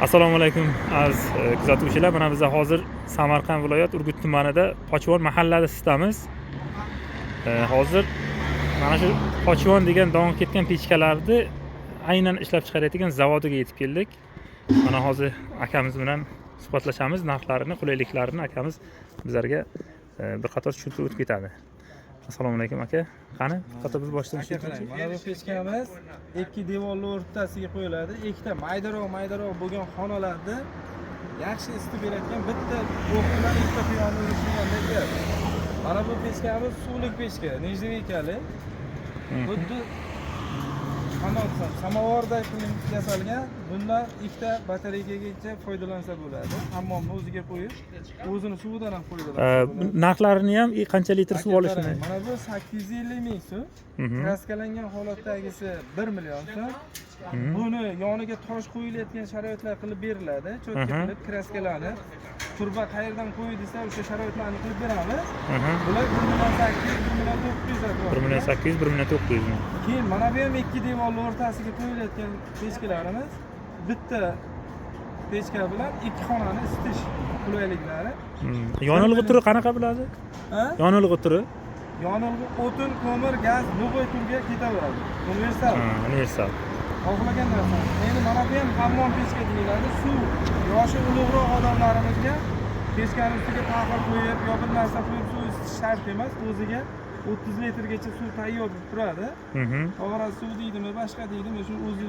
Assalomu alaykum, aziz kuzatuvchilar. Mana biz hozir Samarqand viloyat Urgut tumanida Pochvon mahallasidamiz. Hozir mana shu Pochvon degan dong ketgan pechkalarni aynan ishlab chiqaradigan zavodiga yetib keldik. Mana hozir akamiz bilan suhbatlashamiz, narxlarini, qulayliklarini akamiz bizlarga bir qator tushuntirib o'tib ketadi. Assalomu alaykum, aka. Qani, bir qator biz boshdan Aka, qarang, mana bu pechkamiz ikki devorni o'rtasiga qo'yiladi. Ikkita maydaroq maydaroq bo'lgan xonalarda yaxshi isitib beradigan, bitta o'q bilan ikkita quyonni urishgandek gap. Mana bu pechkamiz suvlik pechka, нержавейка li. Xuddi, qanday desam, samovarday qilib yasalgan. Bundan ikkita batareykagacha foydalansa bo'ladi. Hammomni o'ziga qo'yib, o'zini suvidan ham foydalansa bo'ladi. Narxlarini ham, qancha litr suv Aka, olishini. qarang, mana bu 850 ming so'm. Kraskalangan holatdagisi 1 million so'm. Buni yoniga tosh qo'yilayotgan sharoitlar qilib beriladi. Чётко qilib kraskalanib, turba qayerdan qo'y desa, o'sha sharoitlarni qilib beramiz. Bular 1 million 800, 1 million 900 atrofida. 1 million 800, 1 million 900 ming. Keyin mana bu ham ikki devorni o'rtasiga qo'yilayotgan pechkalarimiz. Bitta pechka bilan ikki xonani isitish qulayliklari. Yonilg'i turi qanaqa bo'ladi? Ha? Yonilg'i turi? Yonilg'i, o'tin, ko'mir, gaz, любой turga ketaveradi. Universal. Ha, universal. Xohlagan narsa. Endi mana bu ham hammom pechka deyiladi. Suv, yoshi ulug'roq odamlarimizga pechkani ustiga taxir qo'yib yo bir narsa qo'yib suv isitish shart emas. O'ziga 30 litrgacha suv tayyor bo'lib turadi. Tog'ora suv deydimi, boshqa deydimi, shu o'zi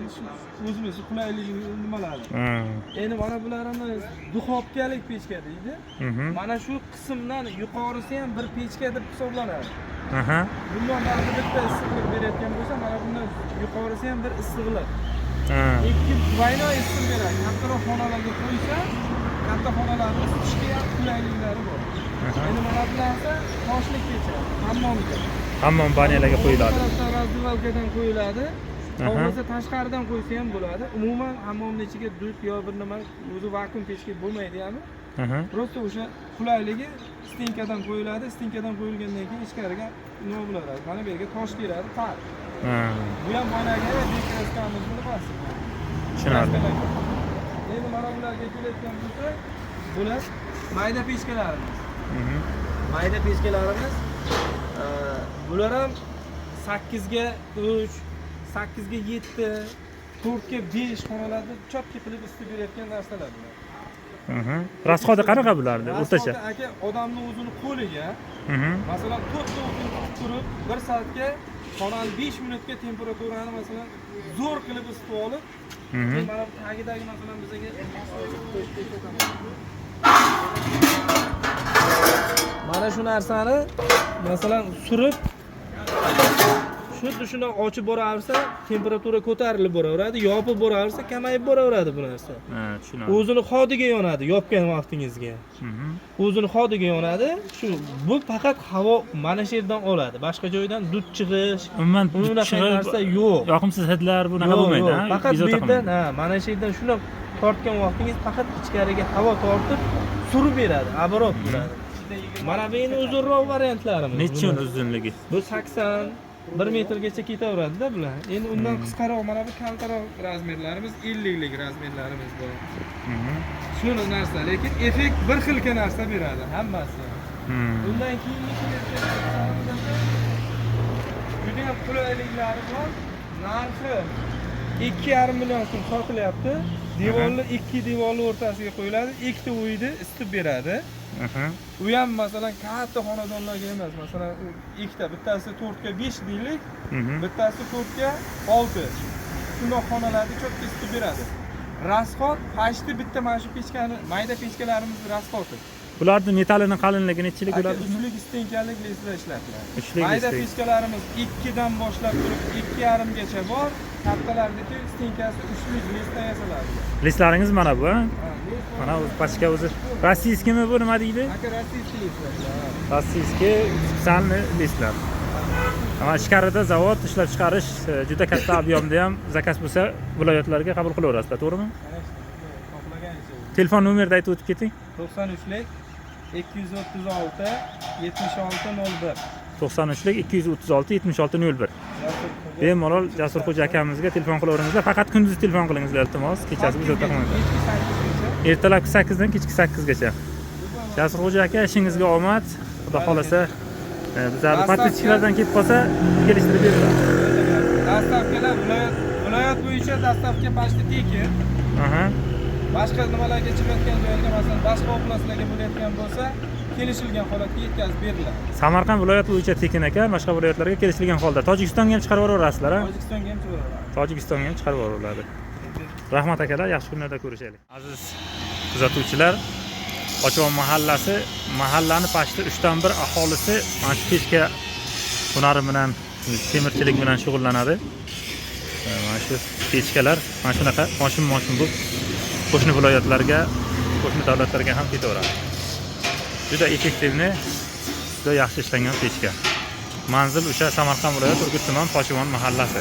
o'zimiz qulayligi nimalari. Endi mana bularimiz duxovkalik pechka deydi. Mana shu qismdan yuqorisi ham bir pechka deb hisoblanadi. Bundan narida bitta issiqlik berayotgan bo'lsa, mana bundan yuqorisi ham bir issiqlik. Ikki двойной issiq beradi. Kattaroq xonalarga qo'ysa, katta xonalarni isitishga ham qulayliklari bor. Endi mana bu narsa toshlik pecha, hammomga. Hammom, баня larga qo'yiladi. Tarafdan раздевалка dan qo'yiladi. Xohlasa tashqaridan qo'ysa ham bo'ladi. Umuman hammomni ichiga dud yo bir nima, o'zi vakuum pechka bo'lmaydi ham. Просто o'sha qulayligi, стенка dan qo'yiladi. Стенка dan qo'yilgandan keyin ichkariga nima bo'ladi? Mana bu yerga tosh keladi, par. Bu ham boyagi dekraskamizni nimasi? Tushunarli. Endi mana bularga kelayotgan bo'lsa, bular mayda pechkalarimiz. Mayda pechkalarimiz, bular ham 8 ga 3, 8 ga 7, 4 ga 5 xonalarda чётко qilib isitib berayotgan narsalar bular. Расход i qanaqa bularni o'rtacha? Расход i, aka, odamni o'zini qo'liga, masalan, to'rtta o'tin tutib turib, bir soatga xonani 5 minutga temperaturani, masalan, zo'r qilib isitib olib, keyin mana bu tagidagi, masalan, bizga qo'yib ko'rsataman. Mana shu narsani, masalan, surib, xuddi shundoq ochib boraversa, temperatura ko'tarilib boraveradi, yopib boraversa, kamayib boraveradi bu narsa. Ha, tushunarli. O'zini ход iga yonadi yopgan vaqtingizga. O'zini ход iga yonadi. Shu bu faqat havo mana shu yerdan oladi. Boshqa joydan dud chiqish, Umuman unaqa chiqib, narsa yo'q. yoqimsiz hidlar bunaqa Yo'q, bo'lmaydi, yo'q. ha? Faqat bu Bezovta yerdan, qilmaydi. ha, mana shu yerdan shundoq tortgan vaqtingiz faqat ichkariga havo tortib, surib beradi, оборот bo'ladi. Mana bu endi uzunroq variantlarimiz. Necha uzunligi? Bu 80, 1 metrgacha ketaveradida bular. Endi undan qisqaroq, mana bu kaltaroq размер larimiz, 50 lik размер larimiz bor. Shuni narsa, lekin effekt bir xilka narsa beradi hammasi. Bundan keyingi kelayotgan narsalarimiz juda ham qulayliklari bor. Narxi 2,5 million so'm sotilyapti. Devorli, ikki devorli o'rtasiga qo'yiladi, ikkita uyni isitib beradi. U ham, masalan, katta xonadonlarga emas, masalan, u ikkita, bittasi 4 ga 5 deylik, bittasi 4 ga 6. Shundoq xonalarni чётко isitib beradi. Расход почти bitta mana shu pechkani, mayda pechkalarimizni расход i. Bularni metallini qalinligi nechilik Aka, bo'ladi? Uchlik стенка lik лист da ishlatiladi. Uchlik Mayda лист da. pechkalarimiz ikkidan boshlab turib 2,5gacha bor. Kattalarniki стенка si uchlik лист dan yasaladi. Лист laringiz mana bu, ha? Ha, лист. Mana o'zi pachka o'zi российский mi bu, nima deydi? Aka, российский лист lar. Ha. Российский специальный лист lar. Mana ichkarida zavod, ishlab chiqarish juda katta объем da ham заказ bo'lsa, viloyatlarga qabul qilaverasizlar, to'g'rimi? Конечно, xohlagancha. Telefon nomerini aytib o'tib keting. 93lik 236 76 01. 93lik 236 76 01. Yoqub. Bemalol Jasurxo'ja akamizga telefon qilaveringizlar. Faqat kunduzi telefon qilingizlar, iltimos. Kechasi biz o'taqmaymiz. Kechki 8gacha. Ertalabki 8 dan kechki 8 gacha. Jasurxo'ja aka, ishingizga omad. Xudo xolasa, bizlarni подписчик lardan kelib qolsa, kelishtirib beriladi. Доставка lar viloyat bo'yicha доставка почти tekin. Boshqa nimalarga chiqayotgan joyga, masalan, boshqa oblastlarga bo'layotgan bo'lsa, kelishilgan holatga yetkazib beriladi. Samarqand viloyati bo'yicha tekin ekan, boshqa viloyatlarga kelishilgan holda. Tojikistonga ham chiqarib yuborasizlar, a? Tojikistonga ham chiqaveradi. Tojikistonga ham chiqarib yuboriladi. Rahmat akalar, yaxshi kunlarda ko'rishaylik. Aziz kuzatuvchilar, Qochvon mahallasi, mahallani pashti 1/3 aholisi mana shu pechka hunari bilan, temirchilik bilan shug'ullanadi. Mana shu pechkalar mana shunaqa moshin-moshin bo'lib qo'shni viloyatlarga, qo'shni davlatlarga ham ketaveradi. Juda эффективный, juda yaxshi ishlangan pechka. Manzil o'sha Samarqand viloyati, Urgut tuman, Pochivon mahallasi.